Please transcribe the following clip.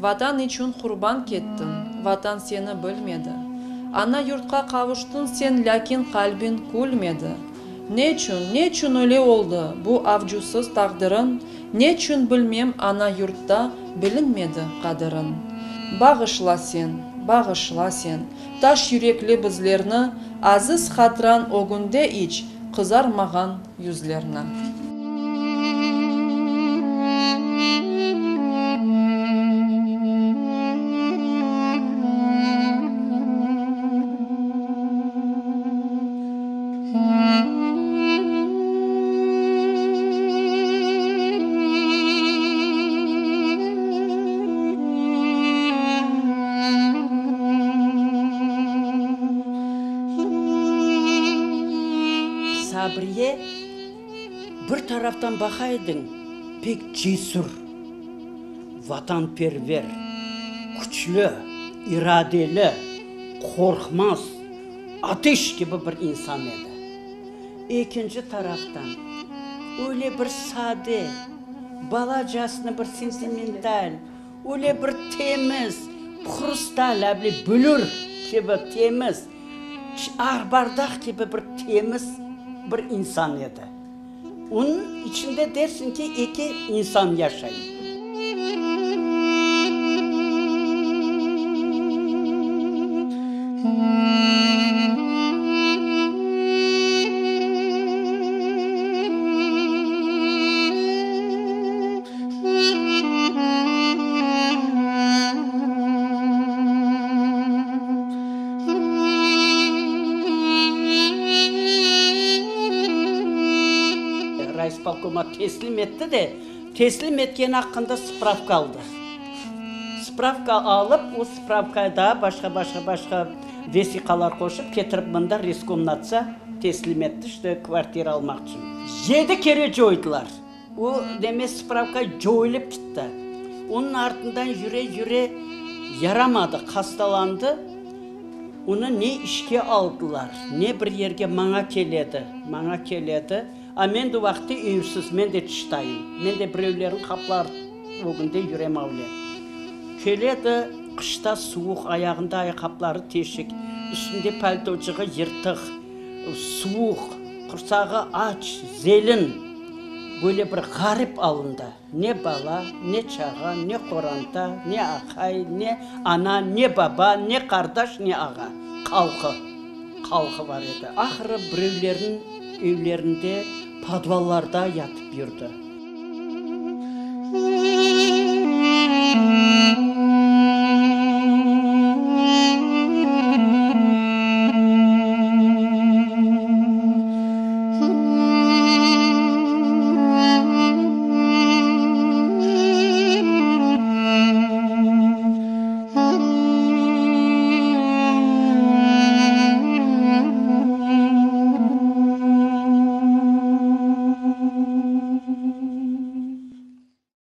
Vatan içün qurban kettiñ, Vatan seni bilmedi. Ana-yurtqa qavuştıñ sen, lâkin qalbiñ külmedi. Neçün, neçün öyle oldı bu avcusız taqdiriñ, Neçün, bilmem, ana-yurtta bilinmedi qadiriñ? Bağışla sen, bağışla sen, taş yürekli bizlerni, Aziz hatırañ ögünde iç qızarmağan yüzlerni. Sabriye, bir taraftan baqa ediñ, pek cesür, vatanperver, küçlü, iradeli, qorqmaz, ateş kibi bir insan edi. Ekinci taraftan, öyle bir sade, balacasına bir sentimental, öyle bir temiz, hrustal, able bülür kibi temiz, aqbardaq kibi bir temiz bir insan edi. Onıñ içinde dersiñ ki, eki insan yaşay. Rayispolkoma teslim etti de, teslim etkeni aqqında spravka aldı. Spravka alıp, o spravkaya daa başqa-başqa-başqa vesiqalar qoşıp, ketirip mında reskomnatsa teslim etti, işte, kvartira almaq içün. Yedi kere coydılar. O deme spravka coyulıp kitti. Onıñ artından yüre-yüre yaramadı, hastalandı. Onı ne işke aldılar, ne bir yerge maña keledi, maña keledi. A men de o vaqıtte evsiz, men de tıştayım. Men de birevlerniñ qapıları ögünde yürem avle. Keledi, qışta suvuq, ayağında ayaqqapları teşik, üstünde paltoçığı yırtıq, suvuq, qursağı aç, zelin, böyle bir ğarip alında. Ne bala, ne çağa, ne qoranta, ne aqay, ne ana, ne baba, ne qardaş, ne ağa. Qalqı, qalqı bar edi. Ahırı birevlerniñ evlerinde podvallarda yatıp yürdi.